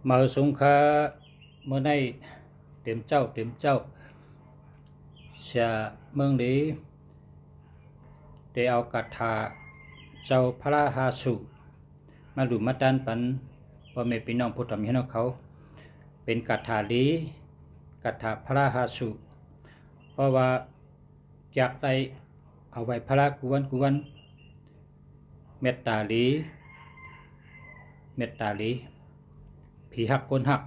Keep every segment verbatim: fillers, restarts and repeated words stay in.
Mā hu sung kha, mō nai, tem cau, tem cau, sia mōng li, te au ka tha cau pha la ha su, mā lu mā tan pan, pō me pi nong pu tam yin nong khau, pen ka tha li, ka tha pha la ha su, pō wa, yak tai, au wai pha la ku wan ku wan, met ta li, met ta li, pi hak kon hak,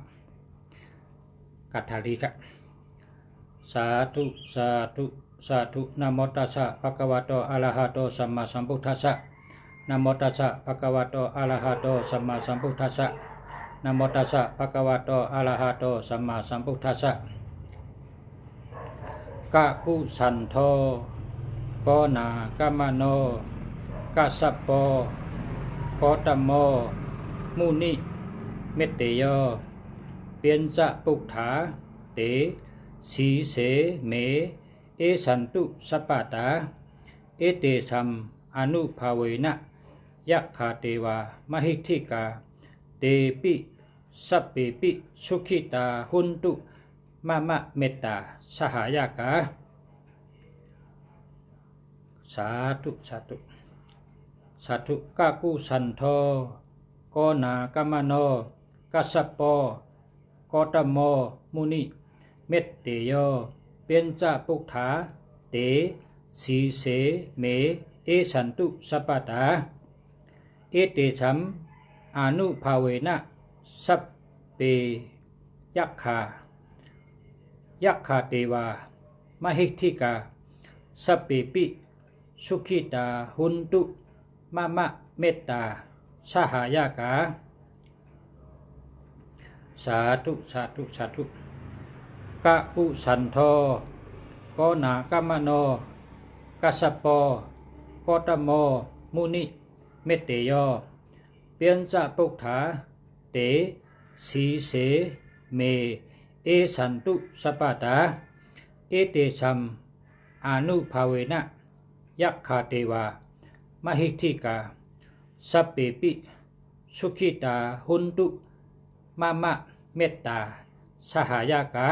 ka tha li kha. Sādhu, sādhu, sādhu. Namo tassa bhagavato arahato sammāsambuddhassa. Namo tassa bhagavato arahato sammāsambuddhassa. Namo tassa bhagavato arahato sammāsambuddhassa. Ka ku san tho, ko na ka ma no, ka sa po, ko ta mo, mu ni, met te yo, pyan ca put tha, te, sī se, me, e san tu, sa pa ta, e te sam, a nu bha ve na, yak kha de va, ma hit thi ka, te pi, sa pe pi, su khi tā, hun tu, ma ma met ta, sa ha ya ka. Sādhu, sādhu, sādhu. Ka ku san tho, ko na ka ma no, ka sa po, ko ta mo, mu ni, met te yo, pyan ca put tha, te, sī se, me, e san tu, sa pa ta, e te sam, a nu bha ve na, sa pe, yak kha, yak kha de va, ma hit thi ka, sa pe pi, su khi tā, hun tu, ma ma met ta, sa ha ya ka. Sādhu, sādhu, sādhu. Ka ku san tho, ko na ka ma no, ka sa po, ko ta mo, mu ni, met te yo, pyan ca put tha, te, sī se, me, e san tu, sa pa ta, e te sam, a nu bha ve na, yak kha de va, ma hit thi ka, sa pe pi, su khi tā, hun tu, ma ma met ta, sa ha ya ka.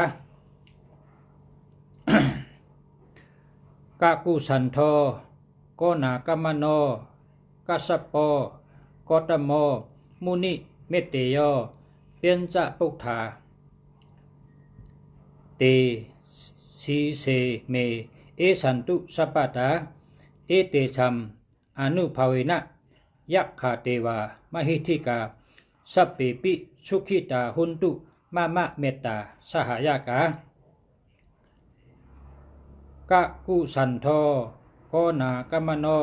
Ka ku san tho, ko na ka ma no, ka sa po, ko ta mo, mu ni, met te yo, pyan ca put tha, te, sī se, me, e san tu, sa pa ta, e te sam, a nu bha ve na, yak kha de va, ma hit thi ka, sa pe pi, su khi tā, hun tu, ma ma met ta, sa ha ya ka. Ka ku san tho, ko na ka ma no,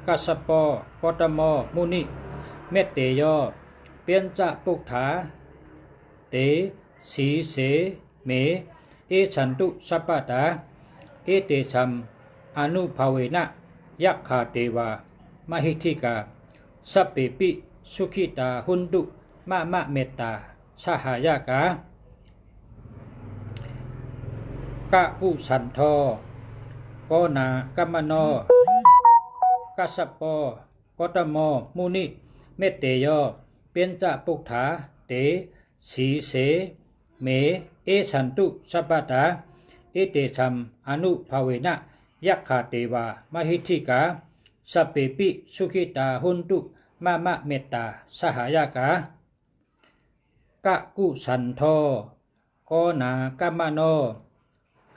ka sa po, ko ta mo, mu ni, met te yo, pyan ca put tha, te, sī se, me, e san tu, sa pa ta, e te sam, a nu bha ve na, yak kha de va, ma hit thi ka, sa pe pi, su khi tā, hun tu, ma ma met ta, sa ha ya ka. Ka ku san tho, ko na ka ma no, ka sa po, ko ta mo, mu ni, met te yo, pyan ca put tha, te, sī se, me, e san tu, sa pa ta, e te sam, a nu bha ve na, yak kha de va, ma hit thi ka, sa pe pi, su khi tā, hun tu, ma ma met ta, sa ha ya ka. Ka ku san tho, ko na ka ma no,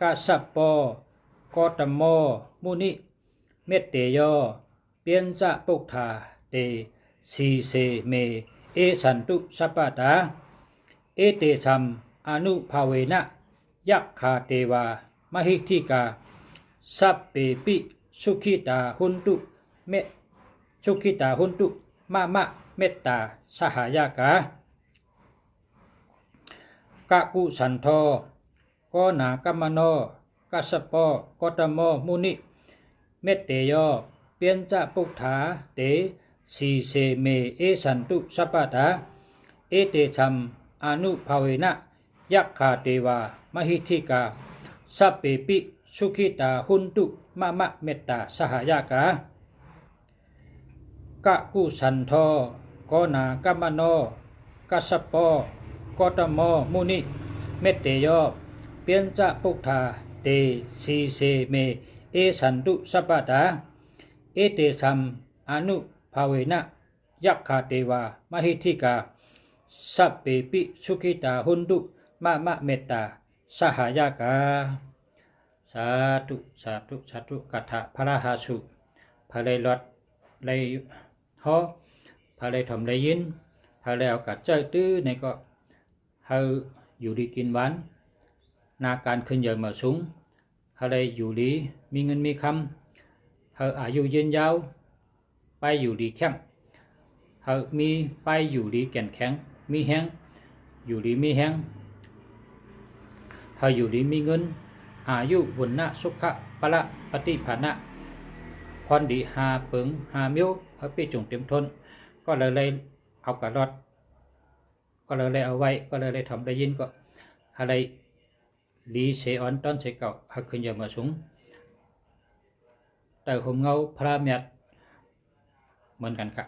ka sa po, ko ta mo, mu ni, met te yo, pyan ca put tha, te, sī se, me, e san tu, sa pa ta, e te sam, a nu bha ve na, yak kha de va, ma hit thi ka, sa pe pi, su khi tā, hun tu, me, su khi tā, hun tu, ma ma met ta, sa ha ya ka. Ka ku san tho, ko na ka ma no, ka sa po, ko ta mo, mu ni, met te yo, pyan ca put tha, te, sī se, me, e san tu, sa pa ta, e te sam, a nu bha ve na, yak kha de va, ma hit thi ka, sa pe pi, su khi tā, hun tu, ma ma met ta, sa ha ya ka. Ka ku san tho, ko na ka ma no, ka sa po, gotamo muni metteyyo, pacca puttā te sīse me esantu sabbadā. Etesam anubhāvena yakkhā devā mahiddhikā, sabbepi sukhitā hontu mama mettā sahayakā. Sādhu, sādhu, sādhu. ຄາຖາພະລະຫາສູດ ໃຜໄດ້ລອດໄດ້ຫໍ ໃຜໄດ້ຖົມໄດ້ຍິນ ໃຜໄດ້ເອົາການໃຊ້ຕື່ມໃນກໍ ໃຫ້ຢູ່ດີກິນຫວານ ໜ້າການຂຶ້ນເຍີມາສູງ ໃຫ້ໄດ້ຢູ່ດີມີເງິນມີຄຳ ໃຫ້ອາຍຸຍືນຍາວ ໄປຢູ່ດີແຂ້ງ ໃຫ້ມີ ໄປຢູ່ດີແກ່ນແຂງ ມີແຮງ ຢູ່ດີມີແຮງ ໃຫ້ຢູ່ດີມີເງິນ ອາຍຸ ວັນນະ ສຸຂະ ພະລະ ປະຕິພານະ ພອນດີຫ້າເປິງຫ້າມ້ຽວ ໃຫ້ປີ້ຈົງເຕັມທົນ ກໍເລີຍໄດ້ເອົາການລອດ ກໍເລີຍໄດ້ເອົາໄວ້ ກໍເລີຍໄດ້ຖົມໄດ້ຍິນ ກໍໃຫ້ໄດ້ ລີເສອອນຕ້ອນເສເກົ່າ ໃຫ້ຂຶ້ນເຍີມາສູງ ໃຕ້ຮົ່ມເງົາພະລາແມັດ ເໝືອນກັນກະ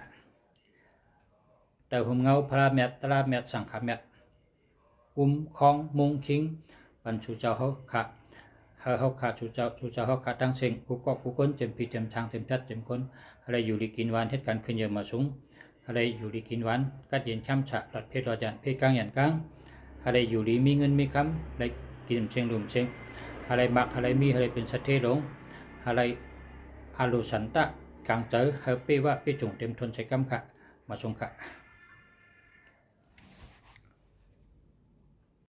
ໃຕ້ຮົ່ມເງົາພະລາແມັດ ຕະລາແມັດ ສັງຄະແມັດ ຄຸ້ມຄອງມຸງຄິງ ບັນຊຸເຈົ້າເຮົາຂ້າ ໃຫ້ເຮົາຂ້າ ຊຸເຈົ້າ ຊຸເຈົ້າເຮົາຂ້າທັງເສັງ ກູ່ເກາະກູ່ກົນ ເຕັມຜີເຕັມທາງ ເຕັມຈັດເຕັມຄົນ ໃຫ້ໄດ້ຢູ່ດີກິນຫວານ ເຮັດການຂຶ້ນເຍົມມາສູງ ໃຫ້ໄດ້ຢູ່ດີກິນຫວານ ກັດເຢັນແຄ້ມຊະ ຫຼອດເພດຫຼອດຍານ ເພດກາງຍານກາງ ໃຫ້ໄດ້ຢູ່ດີມີເງິນມີຄຳ ໄດ້ກິນເສັງລຸ່ມເສັງ ໃຫ້ໄດ້ມັກ ໃຫ້ໄດ້ມີ ໃຫ້ໄດ້ເປັນສັດເທໂລງ ໃຫ້ໄດ້ອາລຸສັນຕະກາງໃຈ ໃຫ້ເປວະເປຈົງເຕັມທົນໃສ່ກຳຂະ ມາຊົງຂະ.